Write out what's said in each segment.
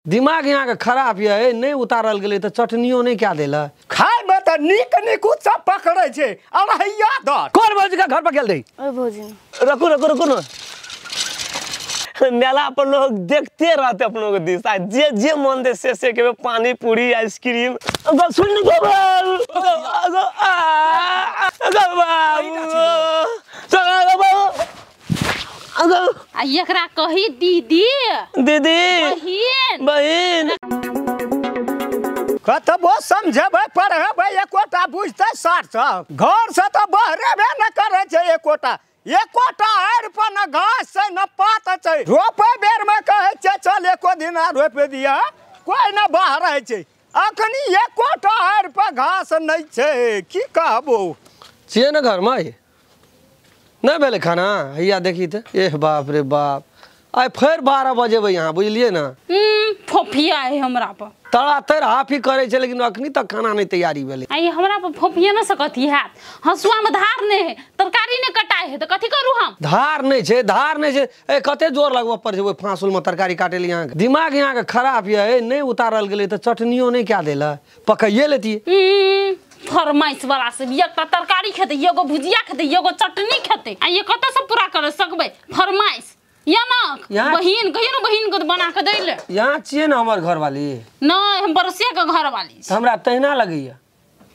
दिमाग यहाँ के खराब ये नहीं उतारल गेलै त चटनियो नहीं क्या देला खाय में त नीक नीक सब पकड़ै छै अरहैया दर कोन भौजी के घर पर गेल रही ओए भौजी रखू रखू रखू न मेला पर लोग देखते रहते अपनों के दिशा जे जे मन दे से के पानी पूरी आइसक्रीम सुन एकरा कही दीदी दीदी बहिन बहिन कतबो समझेबै पढ़ेबै एकोटा बुझतै सार सब घर से तऽ बहरेबे न करै छै एकोटा एकोटा आड़ि पर न घास छै न पात छै रोपै बेर में कहै छै चल एको दिन आ रोपि दिअ कोइ न बहरै छै अखनी एकोटा आड़ि पर घास नहि छै की कहबो छियै ने घरमे नहीं भेलै खाना हैया देखी तऽ एह बाप रे बाप आइ फेर 12 बजेबै यहाँ बुझलियै ने फोफिया है हमरा पर तड़ा तर हाफी करै छै लेकिन अखनी तक खाना नहीं तैयारी भेलै आई हमरा पर फोफिया न सकत हैत हंसुआ में धार नहीं है तरकारी नहीं कटाई है तऽ कथी करू हम धार नहीं छै धार नहीं छै ए कते जोर लगबऽ पड़ै छै ओहि फांसुल में तरकारी काटे लिए यहाँ दिमाग यहाँ के खराब ये नहीं उतारल गेलै तऽ चटनियो नहीं क्या देला पकाइए लेतियै फरमाइश वाला सब एकटा तरकारी खेतै एगो भुजिया खेतै एगो चटनी खेतै आ ये कतऽ से पूरा कर सकबै फरमाइश या ना बहिन कहियो ना बहिन के बना के दै ले यहाँ छियै ना हमर घरवाली नहीं हम पड़ोसिया के घरवाली हमरा तहिना लगैया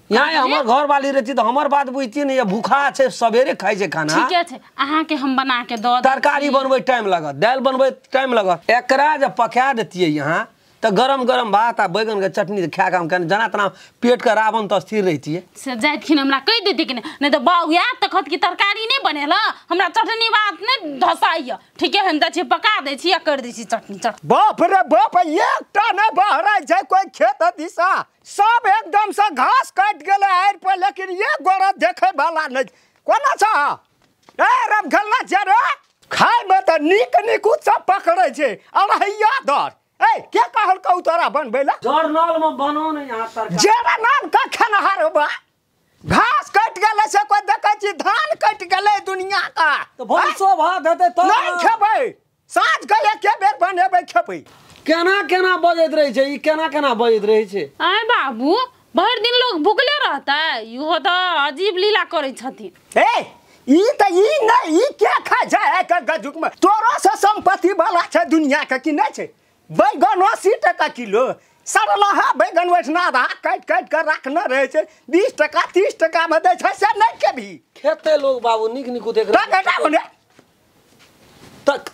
यहाँ हमर घरवाली रहती तऽ हमर बात बुझतियै ने ये भूखा छै सवेरे खाइ छै खाना ठीके छै अहाँ के हम बना के दऽ तरकारी बनबै टाइम लागत दालि बनबै टाइम लागत एकरा जब पका देतियै यहाँ तो गरम गरम भात आ बैगन के चटनी खा के हम जना तना पेट के रावण तो स्थिर रहती है से जातखिन हमरा कहि देती कि नहीं तो बाऊ आयत तऽ कहत कि तरकारी नहीं बनेला हमरा चटनी भात नहीं धसाइया ठीक है हम जाइ छी पका दै छी आ कर दै छी चटनी चट बाप रे बाप एकटा नहि बहरै छै कोइ खेत दिशा सब एकदम से घास काटि गेलै आड़ि पर लेकिन एक गोरा देखै वाला नहि कोना छ ए राम खेलना छै रे खाय में तऽ नीक नीक सब पकड़ै छै अरहैया दर ए के कहलकौ तोरा बनबै ला जरनल में बनो ने यहाँ तरकारी जरनल का खेनहार बा घास कटि गेलै से कोइ देखै छी धान कटि गेलै दुनिया का तऽ भनसो भात हेतै तब नहि खेबै साँझ के एके बेर बनेबै खेबै केना केना बजैत रहै छै ई केना केना बजैत रहै छै आय बाबू भरि दिन लोग भुखले रहतै इहो तऽ अजीब लीला करै छथिन ए ई तऽ ई नहि ई के खाइ छै एकर गजुक में तोरो से सम्पत्ति वाला छै दुनिया के कि नहि छै बैगन 80 टका किलो सड़लहा बैगन ओहिठिना आधा काटि काटि कऽ राखने रहै छै 20 टका 30 टका में दै छै से नहि खेबही खेतै लोग बाबू नीक नीक देख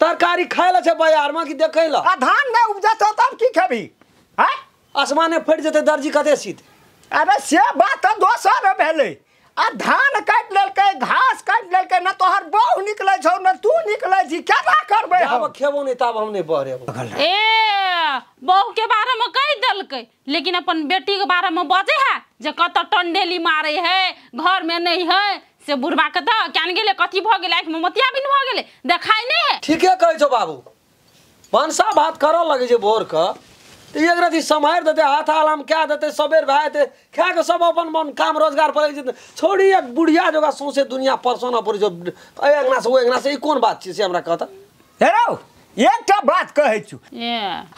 तरकारी खाय ला छै बाजार में कि देखै ला आ धान नहि उपजतौ तब की खेबही आँय आसमाने फटि जेतै दर्जी कते सीत अरे से बात तऽ दोसर भेलै आ धान काटि लेलकै घास काटि लेलकै न तोहर बहु निकलै छौ न तू निकलै छी केना करबै हम खेबो नहि ताब हम नहि बहरेबो ए बहू के बारे में कहि देलकै लेकिन अपन बेटी के बारे में बजे है जे कतऽ टंडेली मारे है घर में नहीं है से बुढ़बा के तऽ क्यान गेलै कथी भऽ गेलै आँखि में मोतियाबिन भऽ गेलै देखाइ नहि है ठीके कहै छौ बाबू भनसा भात करऽ लगै छै भोर के तऽ एक रति सम्हारि देतै हाथ आलाम कए देतै सबेर भए जेतै खा कऽ सब अपन मन काम रोजगार पर लागि जेतै छोड़ी बुढ़िया जोगा सौंसे दुनिया परसौना पड़ै छौ एहि अङ्गनासँ ओहि अङ्गनासँ ई कोन बात छियै से हमरा कहता हे रौ एकटा बात कहै छु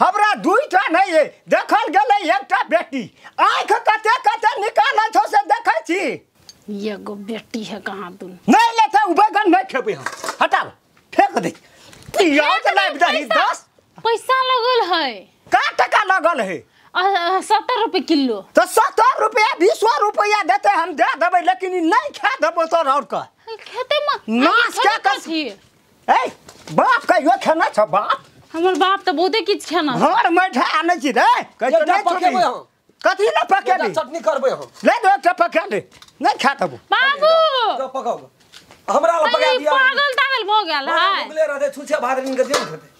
हमरा दुईटा नहीं है देखल गेलै एकटा बेटी आँखि कते कते निकालै छौ से देखै छी एगो बेटी है कहाँ तू नहीं लेतै उ बैगन नहीं खेबै हम हटाब फेंक दे पियाज लाबि दही 10 पैसा लगल है का टका लगल है 70 रुपये किलो तो 70 रुपया 20 रुपया देते हम दे देबै लेकिन नहीं खा देबो तोर और का खेते में नाश क्या कथी ए बाप कहियो खेना छ बाप हमर बाप तऽ बहुते किछु खेना घर में ठा आनै छी रे कहियो नहीं पकेबै हम कथी न पकेबै चटनी करबै हम ले दो एकटा पका ले नहीं खा देबो बाबू जो पकाओ हमरा ल पका दिया पागल तागल भऽ गेल है भुखले रहतै छुछे भात ऋण के देन खेतै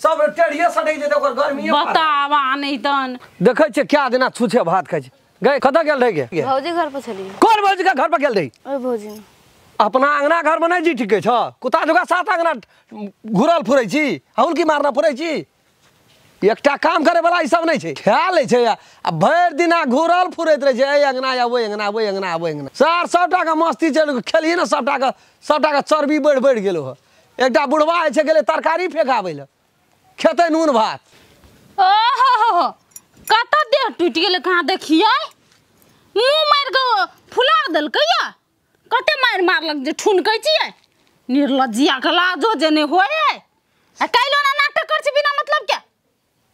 सब टेढ़िए सटकि जेतै ओकर गर्मीए बतावा नहीं तन देखै छियै क्या दिना छुछे भात खाइ छै गए कतऽ गेल रही गे भौजी घर पर छलियै कोन भौजी के घर पर गेल रही ओए भौजी अपना अंगना घर में नहीं जी ठीके छ कुत्ता जोगा सात अंगना घुरल फुरै छी हुलकी मारना फुरै छी एकटा काम करे वाला ई सब नहीं छै खा लै छै आ भरि दिना घुरल फुरैत रहै छै एहि अंगना या ओहि अंगना ओहि अंगना ओहि अंगना सार सबटा के मस्ती चलि खेलियै ने सबटा के चर्बी बढ़ि बढ़ि गेलो हँ एकटा बुढ़वा होइ छै गेलै तरकारी फेकाबै लए खेतै नून भात ओ फुटि गेलै कहाँ देखियै मुँह मारि कऽ फुला देलकै या कते मारि मारलक जे ठुनकै छियै निर्लज्जिया के लाजो जे नहि होइ है आ कैलो ना नाटक कर छी बिना मतलब के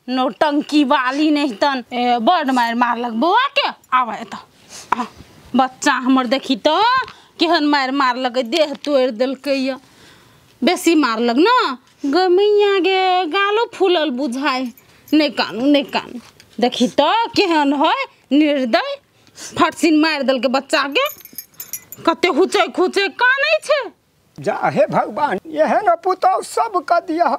नौटंकी वाली नहीं तन ए बड मारि मारलक बौआ के आब एतऽ बच्चा हमर देखी तऽ केहन मारि मारलकै देह तोड़ि देलकै या बेसी मारलक ना गमैया गे गालो फूलल बुझाय नहि कानू नहि कानू देखी तऽ केहन है निर्दय फटसिन मारि देलकै बच्चा के कते हुचै खुचै कानै छै। जा हे भगवान एहन पुतहु सबके दिअ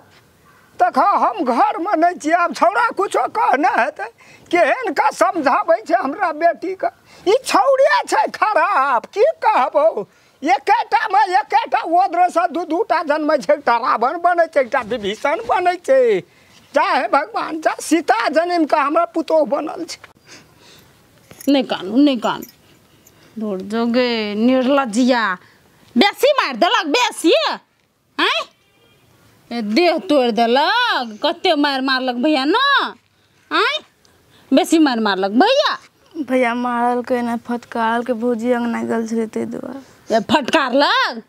तखन हम घरमे नहि छियै आब छौड़ा कुछो कहने हेतै केहन के समझाबै छै हमरा बेटीके ई छौड़े छै खराब की कहबौ एकेटामे एकेटा ओद्रसँ दू दूटा जन्मै छै एकटा रावण बनै छै एकटा विभीषण बनै छै। जा हे भगवान जा सीता जन्म के हमरा पुतोहु बनल छै। नहि कानू नहि कानू दूर जोगे निर्लज्जिया बेसी मारि देलक बेसी आँय देह तोड़ि देलक कते मारि मारलक भैया न आँय बेसी मारि मारलक भैया। भैया मारलकै ने फटकारलकै भौजी अंगना गेल छलै ताहि दुआरे फटकारलक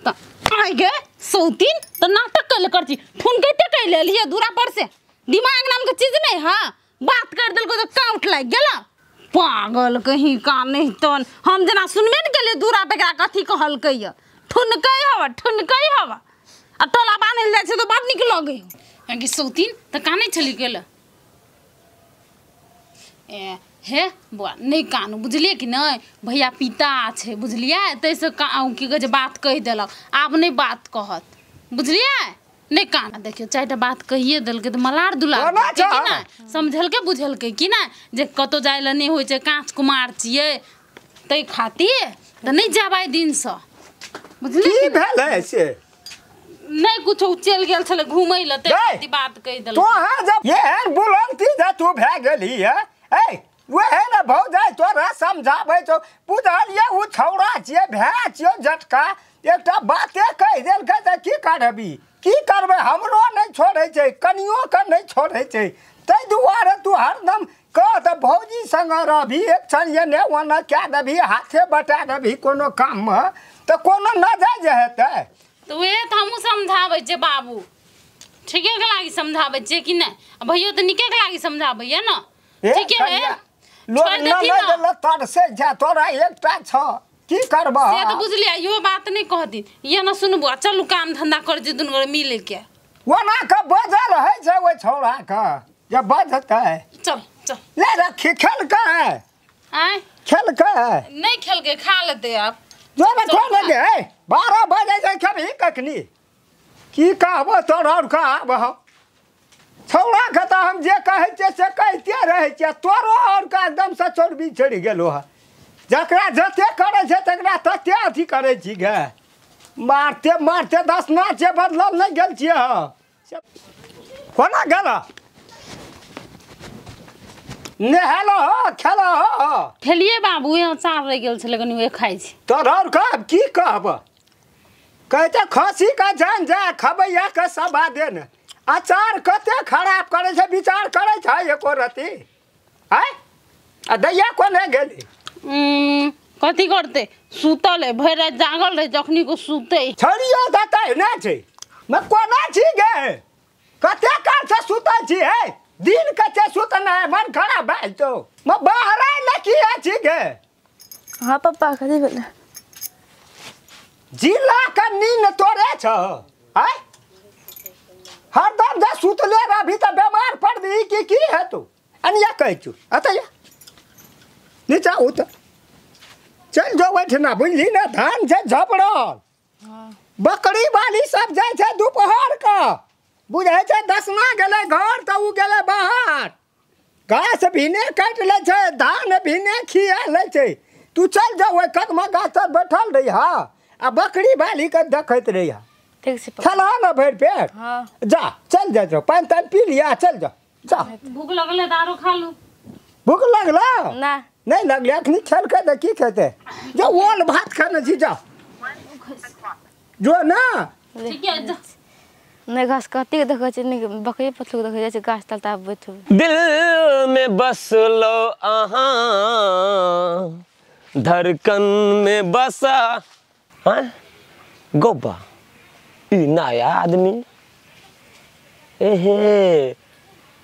तऽ आइ गे सौतीन तऽ नाटक कैले कर छी ठुनकैते कैले एलियै दूरा पर से दिमाग नाम के चीज नहीं है बात कर देलको तऽ काउट लागि गेल पागल कहीं का नहीं तन हम जेना सुनबे ने केलियै दूरा पे एकरा कथी कहलकै यऽ ठुनकै हवा ठुनकै हवा आ टोला बान्हल जाइ छै तऽ बड़ नीक लगै हो कि सौतीन तऽ कानै छली गेल ए हे बौआ नहि कानू बुझलियै कि नहि भैया पिता छै बुझलियै ताहिसँ की कहै छै बात कहि देलक आब नहि बात कहत बुझलियै नहि कान। देखियौ चारिटा बात कहिए देलकै तऽ मलार दुलार कि नहि समझलकै बुझलकै कि नहि जे कतहु जाइ लए नहि होइ छै काँच कुमार छियै ताहि खातिर तऽ नहि जायब आइ दिनसँ बुझलियै की भेलै से नहि कुछो चलि गेल छलै घुमै लए ताहि खातिर बात कहि देलकै। तोहर जब एहन बुलंती जे तू भए गेली है ऐ वएह ने भौजाइ तोरा समझाबै छौ बुझलियै ओ छौड़ा छियै भाय छियौ झटका एकटा बाते कहि देलकै तऽ की करबी की करबै हमरो नहि छोड़ै छै कनियोके नहि छोड़ै छै ताहि दुआरे तू हरदम कह तऽ भौजी सङ्गे रहबी एक क्षण एने ओने कए देबही हाथे बटा देबही कोनो काममे तऽ कोनो नहि जे हेतै तऽ उएह तऽ हमहूँ समझाबै छियै बाबू ठीकेके लागि समझाबै छियै कि नहि भैयो तऽ नीकेके लागि समझाबैया ने ठीके है लोग न तरसे जा तोरा एकटा छ की करबह से तऽ बुझलियै इहो बात नहि कहथिन ये न सुनबो चलू काम धंधा कर जे दुनू गोरे मिल के ओना के बजल है छै ओहि छौड़ा के जे बजतै चल चल ले रखी खेलकै आँय खेलकै नहि खेलकै खा लेतै आब जो ने खा लेतै 12 बजे छै खेबही कखनी की कहबो तोरा आओर कहबह छौड़ा के तऽ हम जे कहै छियै से कहिते रहै छियै तोरो आओर के एकदमसँ चौरबी चढ़ि गेलो हँ जकरा जते करै छै तकरा तते अथी करै छी गे मारते मारते दसना छै बदलल नहि गेल छियै हँ कोना गेल नहेलो हो खेलो हो खेलियै बाबू यहाँ चार रहि गेल छलै कनि ओहे खाइ छी तोरा आओर कहब की कहब कहै छै खसी के जान जा खबैया के सभा दे ने अचार कते खराब करै छै विचार करै छै एको रति आँय आ दैया कोने गेली कथी करतै सुतल है भरि राति जागल रहै जखनी को सुतै छड़ियो देतै नहि छै मैं कोना छी गे कते काल से सुतै छी हे दिन कते सुतना है मन खराब भए जेतौ मैं बाहर आयल की छी गे। हाँ पप्पा कथी भेलै जिला के नींद तोड़े छ आँय हरदम जे सुतले रहबी तऽ बेमार पड़बी कि की हेतौ अनिया कहै छौ अतऽ नीचा उतर चलि जो ओहिठिना बुझली ने धान छै झपड़ल बकरी बाली सब जाइ छै दुपहर के बुझै छै दसना गेलै घर तऽ ओ गेलै बाहर घास भीने काटि लै छै धान भीने खिया लै छै तू चलि जो ओहि कदमा गाछ तर बैठल रहिह आ बकरी बाली के देखैत रहिह ठीक छै खेलह ने भरि पेट हाँ जा चल जा जो पानि तानि पी लिअ चल जा जा भूख लगलै तऽ आरो खा लू। भूख लगलै ना नहीं लगलै अखनी खेलकै तऽ की खेतै जो ओल भात खेने छी जा जो ना ठीक है जा। नहि घास कते देखै छै, नहि बकरी पथलू देखै जाइ छै गाछ तल ताब बैठू। दिल में बसलो अहाँ धड़कन में बसा। हाँ गोबा ई नया आदमी एहे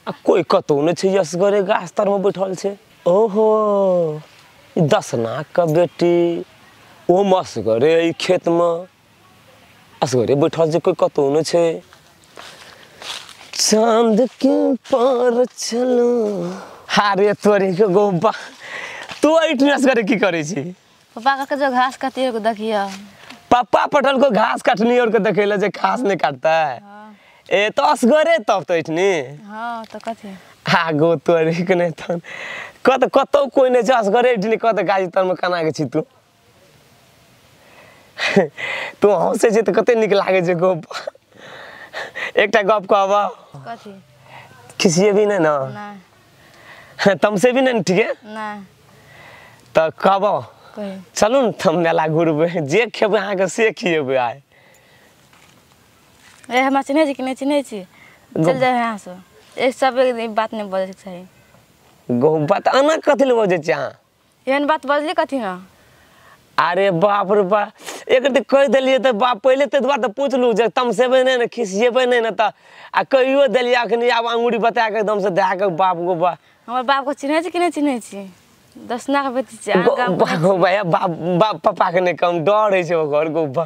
आ कोई कतौ नहि छै, असगरे गाछ तर में बैठल छै। ओहो ई दसना के बेटी ओ मसगरे ई खेत में असगरे बैठल छै, कोई कतौ नहि छै। चांद के पार चलो। हारे तोरी के गोबा तू एठनी असगरे की करै छी? पापा के जो घास काटिए के देखियो। पापा पटल को घास काटनी और के देखेला जे घास नहीं काटता है। हाँ। ए तो असगरे तब तो एठनी। हां तो कथी आगो तोरी के नहीं तन कत कतौ कोई नहीं छै, असगरे एठनी कत गाछ तर में कना के छी तू? तू हंसै छै त कते नीक लागै छै गप। एकटा गप कहबा? कथी? खिसिएबी नहि ना? नहि। तमसे भी नहीं ठीक है? नहि। त कहबो चलू ने हम मेला घुरबै, जे खेबै अहाँके से खिएबै आइ। ए हमरा चिन्है छी कि नहि चिन्है छी? चल जाए यहाँ से, एक सब एक बात नहीं बजैके चाही। गो बात एना कथी लए बजै छी अहाँ? एहन बात बजली कथी ना? अरे बाप रे बाप, एक रति कहि देलियै तऽ बाप पहिले ताहि दुआरे तऽ पुछलहुँ जे तमसेबै नहि ने, खिसिएबै नहि ने, तऽ आ कहियो देलियै अखनी आब अंगूरी बता कऽ एकदमसँ दए कऽ बाप गो बा। हमर बाप के चिन्है छी कि नहि चिन्है छी? दसना के बेटी छी। भैया बाप बाप पापा के नहि कम डर होइ छै ओकर गोबा,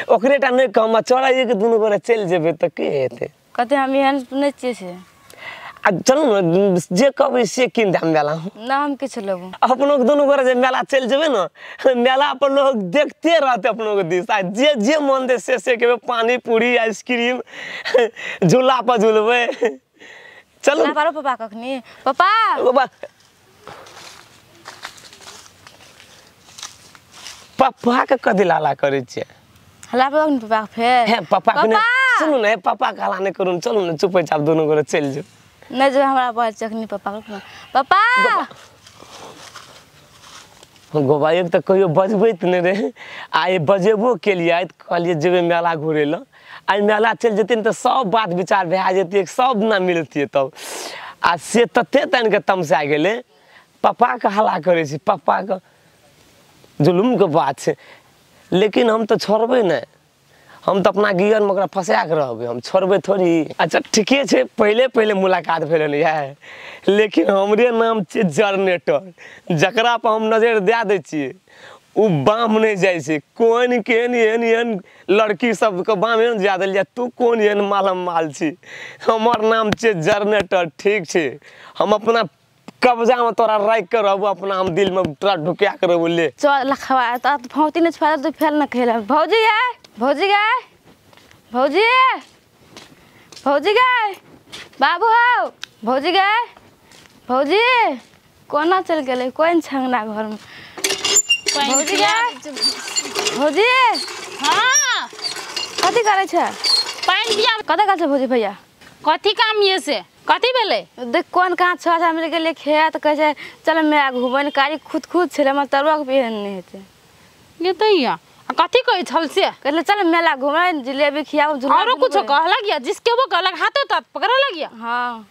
ओकरे टा नहि कम चढ़ाइए के दुनू गोरे चलि जेबै तऽ की हेतै? कते हम एहन नहि छियै से। आ चलू ने जे कहबै से कीन देब मेला। ना हम किछु लेबो। अपनो के दुनू गोरे जे मेला चलि जेबै ने, मेला पर लोग देखते रहते अपनो के दिस, आ जे जे मन दे से से खेबै, पानी पूरी आइसक्रीम झूला पर झूलबै। चलू पापा कखनी पापा पापा के कथी लाला करै छियै? हला पापा फेर हे पापा के सुनू ने, पापा के हला नहि करू, चलू ने चुपेचाप दुनू गोरे चलि जाउ। नहीं जो हमरा बात चखनी पापा पापा गोबा एक तऽ कहियो बजबैत नहि रहे, आइ बजेबो केलियै तऽ कहलियै जेबै मेला घुरै लए। आइ मेला चलि जेतियै ने तऽ सब बात विचार भए जेतियै, सब दिना मिलतियै तब। आ से तते तानि कऽ तमसा गेलै, पापाके हल्ला करै छै, पापाके जुलुमके बात छै। लेकिन हम तऽ छोड़बै नहि, हम तऽ अपना गियरमे ओकरा फंसा कऽ रहबै, हम छोड़बै थोड़ी। अच्छा ठीके छै, पहिले पहिले मुलाकात भेल हन इएह, लेकिन हमरे नाम छै जरनेटर, जकरा पर हम नजरि दए दै छियै ओ बाम नहि जाइ छै। कोन केहन एहन एहन लड़की सबके बाम एहन जा देलियै, तू कोन एहन मालम माल छी? हमर नाम छै जरनेटर, ठीक छै, हम अपना कब्जामे तोरा राखि कऽ रहबो, अपना हम दिलमे तोरा ढुका कऽ रहबो। ले चल लखवा त फौती नहि छुआ तू फेल न खेल। भौजी गे, भौजी गे, भौजी, भौजी गे, बाबू हौ, भौजी गे, भौजी कोना चलि गेलै? कोन छै अंगना घरमे? भौजी गे, भौजी। हाँ कथी करै छै? पानि पिया। कतऽ गेल छै भौजी भैया? कथी काम ये से? कथी भेलै? देख कोन कहाँ छह हजार मिल गेलै खेत, कहै छै चल मेला घुमै ने, कारी खुद खुद छलै, हमर तरुआके भी एहन नहि हेतै। ये तऽ या कथी कहै छल से? कहले चल मेला घुमै, जिलेबी खियाबो, झूला। औरो कुछो कहलक या जिसके वो कहलक हाथो तात पकड़लक या? हाँ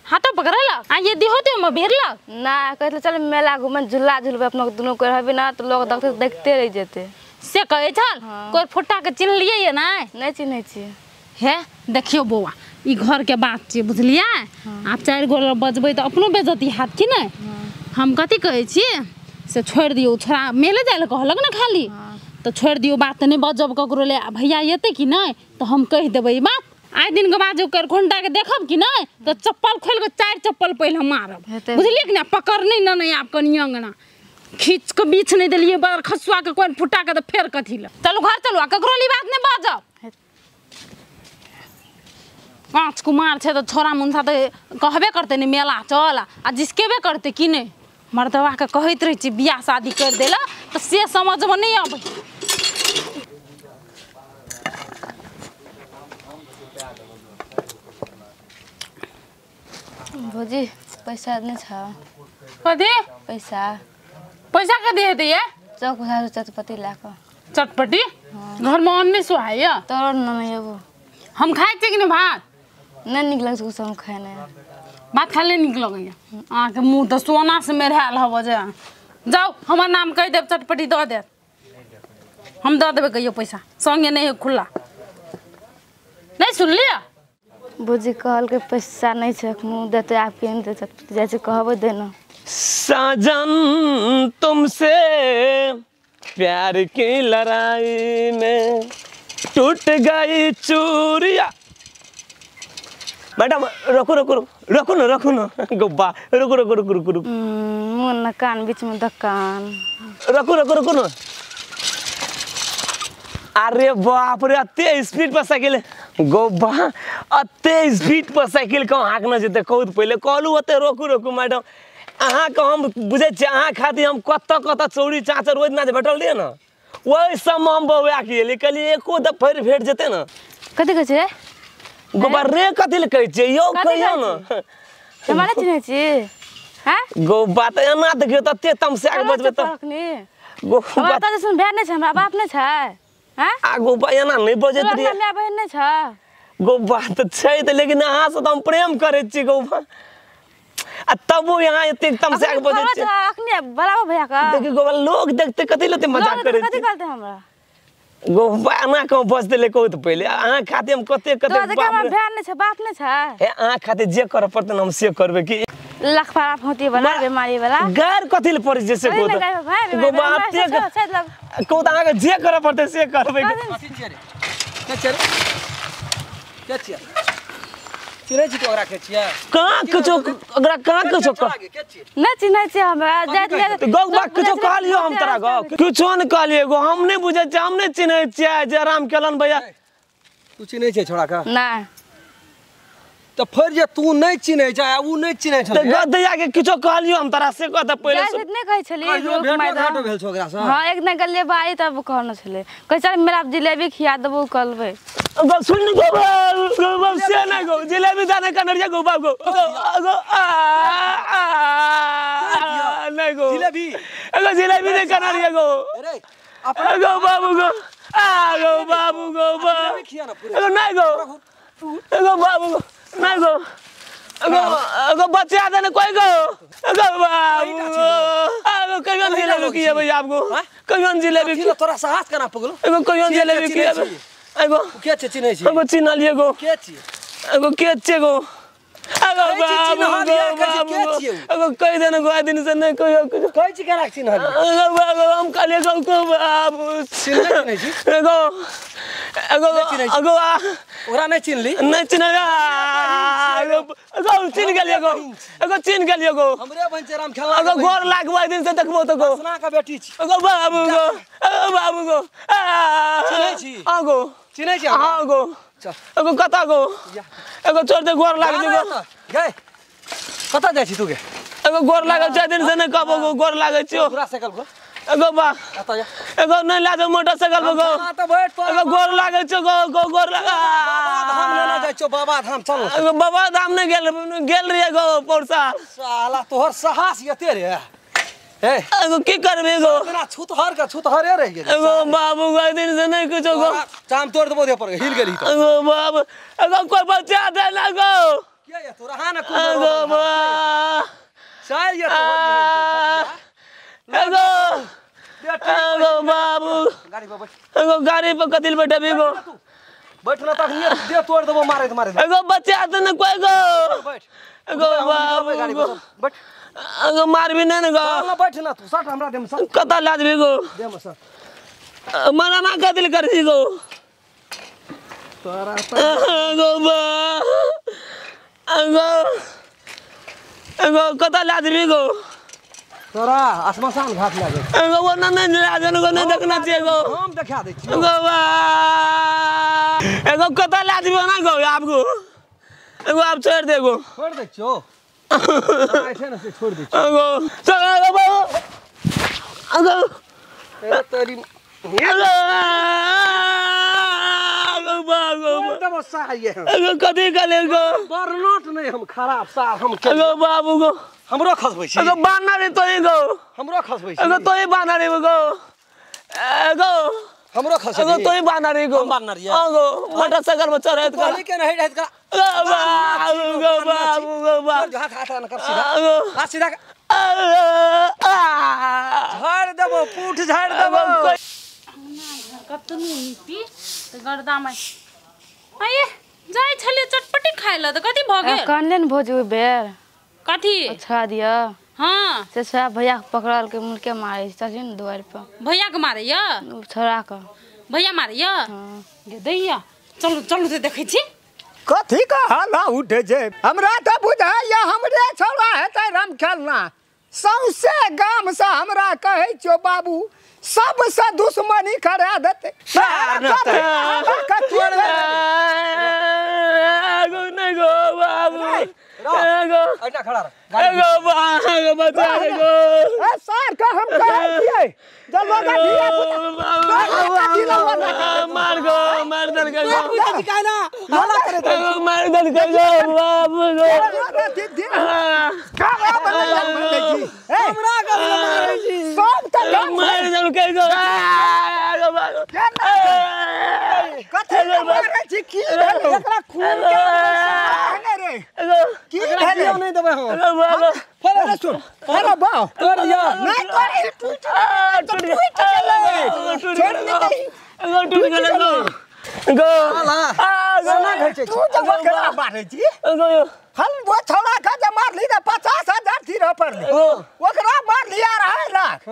हाथो पकड़लक आ ये देहो में भेड़लक ना। कहले चल मेला घुमै, झूला झूलबै, अपना दुनू कोइ रहबै ना तऽ लोग देखते देखते रहि जेतै से कहै छल। कोइ फुट्टा के चिन्हलियै ये नहि? नहि चिन्है छियै। हे देखियौ बौआ, ई घर के बात छै बुझलियै। आब चारि गो बजबै तऽ अपनो बेजती हैत कि नहि? हम कथी कहै छी से छोड़ि दियौ, छोड़ा मेले जाइ लए कहलक ने खाली, तऽ छोड़ि दियौ बात, नहि बजब ककरो ले। आ भैया एतै कि नहि तऽ हम कहि देबै ई बात। आइ दिनके बाद जे ओकर घंटाके देखब कि नहि तऽ चप्पल खोलि कऽ 4 चप्पल पहिले मारब, बुझलियै कि नहि? पकड़ने ने नहि आब कनि अङ्गना खींच कऽ बीछ नहि देलियै बड़ खसुआ के कोन फुटा के तऽ फेर कथी लए। चलू घर चलू, आ ककरो ले बात नहि बाजब। पाँच कुमार छै तऽ छोरा मुनसा तऽ कहबे करतै ने मेला चल, आ जिसकेबे करतै कि नहि? मर्दबाके कहैत रहै छी बियाह शादी करि देला तऽ से समझमे नहि अबै। भौजी पैसा नहि छ? कथी पैसा? पैसा कथी हेतै ये? चौक पर चटपटी लए कऽ। चटपटी घरमे अन्न नहि सोहाइए? तोरो नहि एगो। हम खाइ छियै कि नहि भात? नहि नीक लगै छै ओ सब खेनाइ। भात खाय लए नीक लगैया? अहाँके मुँह तऽ सोना से मेढ़ायल हब जे। जाउ हमर नाम कहि देब, चटपटी दऽ देत। हम दऽ देबै कहियो पैसा, संगे नहि खुला। नहि सुनलियै? भौजी कहलकै पैसा नहि छै एखनो, देतै आब के नहि देतै, चटपटी जाइ छै कहबै देना। साजन तुमसे प्यार की लड़ाई में टूट गई चूड़िया। मैडम रखो रखो रखो ना, रखो ना गोब्बा, रुको रुको रुको रुको रुको। मुँह कान बीच में दकान। रखो रखो रखो ना। अरे बाप रे, अते स्पीड पर साइकिल गोब्बा, अते स्पीड पर साइकिल कहाँ हाँकना जेतै? कहू तऽ पहिले कहलू ओते रोकू रोकू मैडम। अहाँके हम बुझै छियै, अहाँ खातिर हम कतऽ कतऽ चौरी चाँचर ओहि दिना जे भेटल रहियै ने, ओहि सबमे हम बौआ के एलियै। कहलियै एको दफर भेट जेतै ने। कथी कहै छियै गोबा रे? कथी लए कहै छियै यौ? कहियौ ने। हमरा नहि चिन्है छी? हँ गोबा तऽ एना देखियौ तते तमसा के बजबै तऽ गोबा तऽ भाय नहि छै, हमरा बाप नहि छै। आ गोबा एना नहि बजैत रहियै। माय बहिन नहि छै? गोबा तऽ छै तऽ, लेकिन अहाँसँ तऽ हम प्रेम करै छी गोबा, आ तबो यहाँ एतेक तमसा के बजै छियै। अखने बलाबो भैया के। देखियौ गोबा, लोग देखते कथी लए मजाक करै छै? कथी कहलतै हमरा? गोबा एना कहूँ बजतै ले? कहू तऽ पहिले। अहाँ खातिर हम कते कते बाप भाय नहि छै, बाप नहि छै। हे अहाँ खातिर जे करऽ पड़तै ने हम से करबै। कि लखपारा फौती वाला बीमारी वाला गार कथी लए पड़ै छै से कहू तऽ गोबा? एतेक कहू तऽ अहाँके जे करऽ पड़तै से करबै। कथी छियै रे? के छियै रे? के छियै? चिन्है छी तू ओकरा? के छियै? कहाँ किछो ओकरा, कहाँ किछो नहि चिन्है छियै हमरा। गौ किछो कहलियौ हम तोरा? गौ किछो नहि कहलियै गौ, हम नहि बुझै छियै, हम नहि चिन्है छियै जे आराम केलन भैया। तू चिन्है छै छोड़ा के? नहि। तऽ फेर जे तू नहि चिन्है छै आ उ नहि चिन्है छै तऽ गदैया के किछो कहलियौ हम तोरा से कह तऽ पहिले? नहि कहै छलियै। भेटो भेल छौ ओकरा सँ? हँ, एक दिन गेलियै बाड़ी तब कहने छलै, कहै चल मेरा जिलेबी खिया देबौ कहलबै। गौ सुन गौ गौ से नहि गौ, जिलेबी जाने कनरिया गौ बाप गौ गौ आ नहीं गौ जिलेबी, गौ जिलेबी नहीं कनरिया गौ। अरे गौ बाबू गौ आ गौ बाबू गौ बा नहीं गौ गौ बाबू नहीं गौ गौ गौ बच्चा दे कोई गौ गौ बाबू आ कहियो जिलेबी किया भैया आपको? कहियो जिलेबी तोरा साहस केना पगलो? एगो कहियो जिलेबी किया एगो? के छै चिन्है छी? एगो चिन्हलियै गो। के छियै? एगो के छियै गो? एगो बाबू गो एगो कहि देने गो, आइ दिन से नहि कहियो कहै छी केना चिन्हलियै? एगो बाबू हम कहलियै गो गो बाबू चिन्है छी? एगो एगो एगो ओकरा नहि चिन्हली? नहि चिन्हलियै। एगो चिन्ह गेलियै गो, एगो चिन्ह गेलियै गो। हमरे बहिन छै राम खेलना। एगो गोर लागबो आइ दिन से देखबो तऽ गो। सना के बेटी छी। एगो बाबू गो, एगो बाबू गो चिन्है छी? हँ गो चिन्है छी? हँ गो। एगो कतऽ गो? एगो छोड़ दे, गोर लाग जेबो। गै कतऽ जाइ छी तू गे? एगो गोर लागल छै दिन से नहि कहबो गो, गोर लागै छियौ। पूरा साइकिल गो। एगो बा कतऽ जा? एगो नहि ला जाओ मोटरसाइकिल पर गो। तऽ बैठ तो। एगो गोर लागै छियौ गो, गो गोर लगा। बाबा धाम लेने जाइ छियौ, बाबा धाम चल। एगो बाबा धाम नहि गेल, गेल रहियै गो पौरसा। साला तोहर साहस एते रे। ए एगो की करबे गो? बिना छुतहर के छुतहरे रहि गेल। एगो बाबू गो दिन से नहि किछो गो। चाम तोड़ देबो देह पर हिल गेली तऽ। एगो बाबू एगो कोइ बचा दे ना गो। के ये तोरा? हां ना एगो बा चल ये तोहर। एगो एगो बाबू गाड़ी पर बैठ। एगो गाड़ी पर कथी बैठबी गो? बैठ ना तखनी देह तोड़ देबो मारैत मारैत। एगो बचा दे ना कोइ गो। बैठ एगो बाबू गाड़ी पर बैठ। एगो मारबी नहि ने गो। चल बैठ ना तू, सट हमरा देह में सट। कतऽ लए जेबी गो? देह में सट। मना ना कथी लए करै छी गो? तोरा एगो बा एगो एगो कतऽ लए जेबी गो? तोरा श्मशान घाट लए जाइ। एगो ओना नहि लए जाय गो, नहि देखना छियै गो। हम देखा दै छियौ। एगो बा एगो कतऽ लए जेबी ओना गो? आब गो एगो आब छोड़ि दे गो। छोड़ि दै छियौ? छै ने से छोड़ि दै छियौ। एगो चल एगो बाबू एगो तोरी एगो एगो एगो कथी कहले गो? बरनोट नहीं हम खराब सार हम एगो बाबू गो हमरो खसबै छी। एगो बाना रे तोही गो। हमरो खसबै छी। एगो तोही बाना रे गो। एगो हमरो खसे अगो तोई बाना रे गो हम बान्ना रहियै। अगो मोटरसाइकिल में चढ़ैत कहली के नहीं रहत का गो बाबू गो बाबू गो बाबू हाथ हाथ न कर सीधा अगो हाथ सीधा झाड़ देबो पूठ झाड़ देबो कतनो नीति त गर्दा में आये जाय छले चटपटी खाय ल त कथि भ गेल कहने न भौजी ओहि बेर कथि छोड़ा दिअ। हां से सब भैया के पकड़ल के मुड़के मारे चलिए न दुआर पर। भैया के मारे य छोड़ा के भैया मारे य। हां गे दैया चलू चलू ते देखै छी कथी का हल्ला उठे छै। हमरा त बुझाइया हमरे छोड़ा हेतै राम खेलना। सौंसे गाम से हमरा कहै छौ बाबू सबसे दुश्मनी करा देते। गो नहीं गो बाबू गो ऐना खड़ा रह गो बाबू बचा गो ए सर का हम कहै छियै जब लोग धिया पुता मार गो मार दल गो पूछ काहे ना हल्ला करे गो मार दल गो बाबू गो हमरा सब त मार दल गो गो बाबू कथी के मारै छी की भेलौ एकरा खून के रे गो की भेलै नहीं देबै हम गो बाबू अरे सुन अरे बाओ तोड़ दिया नहीं तोड़ टूट टूट गेलै छोड़ दे गो टूट गेलै गो गो सोना खाइ छै तू जब ओकरा मारै छी गो हम वो छोड़ा के जे मारली त 50,000 तीर पड़ली ओकरा मारली 2.5 लाख आ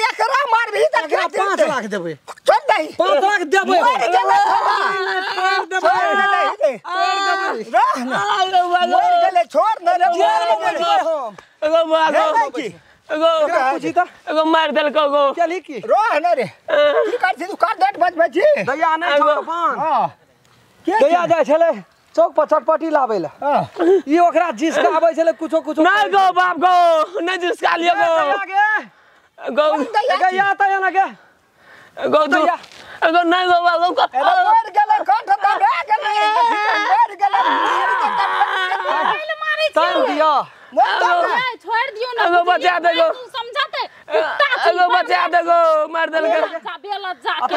एकरा मारबी त 5 लाख देबै। चल दही 5 लाख देबै मर गेलै छोड़ा देबै रह न मर गेलै छोड़ न रे जेल में बैठबै हम गो बाबू गो पूछी त गो मार देलको गो चली की रह न रे की कर छी तू कर डेट बजबै छी दैया नहि छौ अपन हां दैया जाइ छलै चौक पर चटपटी लाबै ला ई ओकरा जिसका आबै छलै कुछो कुछो नहीं गो बाप गो नहीं जिसका लियो गो गो गया त एना के गो तू गो नहीं गो बाबू गो अरे मर गेलै कंठ दबा गेलै मर गेलै मारे टाइम दिया छोड़ दियो ना गो बचा दे गो समझाते कुत्ता गो बचा दे गो मार देलकै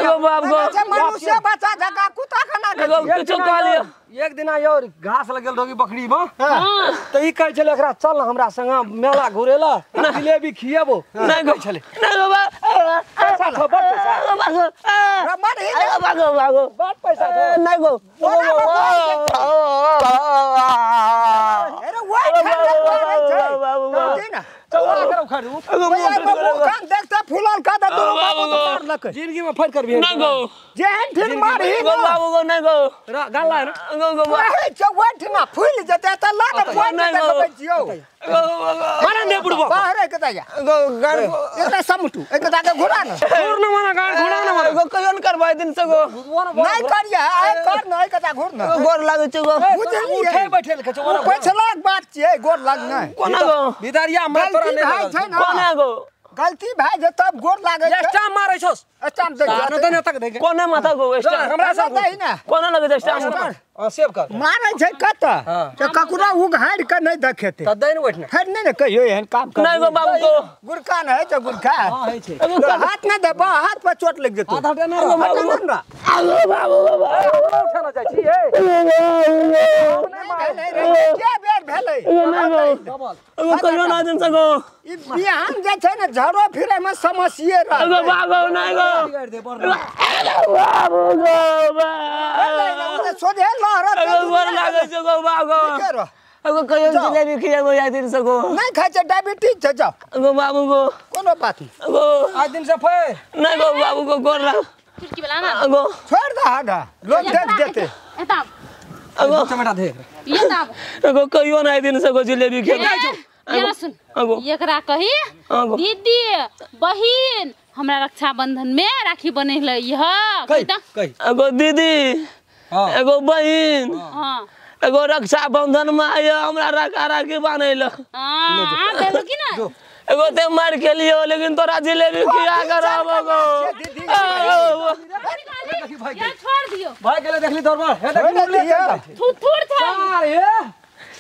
गो बाप गो मनुष्य बचा जका कुत्ता खाना गो कुछो कह लियो एक दिन आयो घास लगल रोगी बकरी में त ई कहै छलै एकरा चल हमरा संग मेला घुरेला जिलेबी खिएबो नहीं गो छलै नहीं गो पैसा छौ बड़ पैसा बाबू बाबू बड़ पैसा छौ नहीं गो अरे वो बाबू ना गो देखते फूलल का दे दुनु बाबू तो मारलक जिंदगी में फट करबी नहीं गो जेहन फिर मारही गो बाबू गो नहीं गो गाल ला ना गो गो कहै छौ ओठ ना फूल जेतै त लात फोड़ नहीं गो। देबै छियौ मारा ने बुड़बो बाहरे के दैया गो गाड़ एकटा समटू एकटा के घुरा न घुर न मारा गाड़ घुरा न मारा गो कहियो न करबै दिन से गो नहीं करिया आइ कर न एकटा घुर न गोर लागै छै गो बुझलियै उठे बैठे के छौ पछला बात छियै गोर लाग नहि कोना गो बिदारिया मार तोरा गलती नहीं भए लगल छै न कोना गो गलती भए जे तब गोर लागै छै स्टाम्प मारै छौस स्टाम्प दै न त न तक दे कोना माथा गो स्टाम्प हमरा सब दही ने कोना लगै छै स्टाम्प हां सेव कर मारै छै कत तऽ ककरो उघाड़ि के नहि देखेतै त दै न बैठना फेर नहि ने कहियो एहन काम कर नहीं गो बाबू गो गुरका ने होइ छै गुरका हां होइ छै हाथ नहि देबऽ हाथ पर चोट लागि जेतौ हाथ हटे न हटे न रा। आगो बाबू बाबू उठाना जाइ छी ए नहि रे, के बेर भेलै डबल गो कहियो ना दिन से गो ई बिहान जे छै ने झरो फिरै मे समस्ये गो रहतै बाबू नहीं गो बिगाड़ दे बड़ बाबू गो बाबू सोझे लहरत गो गोर लागै छै गो बाबू के रह। गो कहियो जिलेबी खियाबो या दिन से गो नहि खाइ छै डायबिटीज छै जाओ गो बाबू गो कोनो बात नहि गो आज दिन से फेर नहीं गो बाबू गो गोर लाग खिड़की वाला ना गो छोड़ दे हटा लोग देख देते एता गो टमाटर दे ये दाब गो कहियो ना दिन से गो जिलेबी खियाबो ये सुन आगो। एकरा कही आगो। दीदी बहिन हमरा रक्षाबंधन में राखी बनेले ह कहि कहि त कहि एगो दीदी हां एगो बहिन हां एगो रक्षाबंधन में आयो हमरा राखी बान्हैल हां देलु की ना एगो ते मार के लियो लेकिन तोरा जिलेबी खिया के रहबो गो या छोड़ दियो भाग गेलै देखली दरबार हे देखली छोड़ मुरली दियौ। थू थूर छै अरे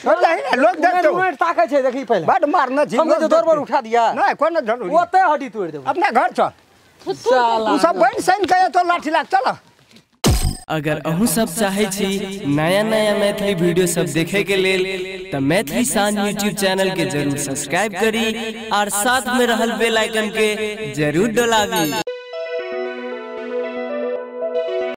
छोड़ दही ने लोग देखतो मिनट ताकै छै देखी पहिले बड मारने छी हम लोग तो दरबार देखतौ। उठा दिया नहि कोनो जरूरी ओते हड्डी तोड़ देबो अपना घर चल उ सब बन सन के तो लाठी लाग चल। अगर अहूँ सब चाहे छी नया नया मैथिली वीडियो सब देखे के लेल त मैथिली शान यूट्यूब चैनल के जरूर सब्सक्राइब करी और साथ में रहल बेल आइकन के जरूर दबावी।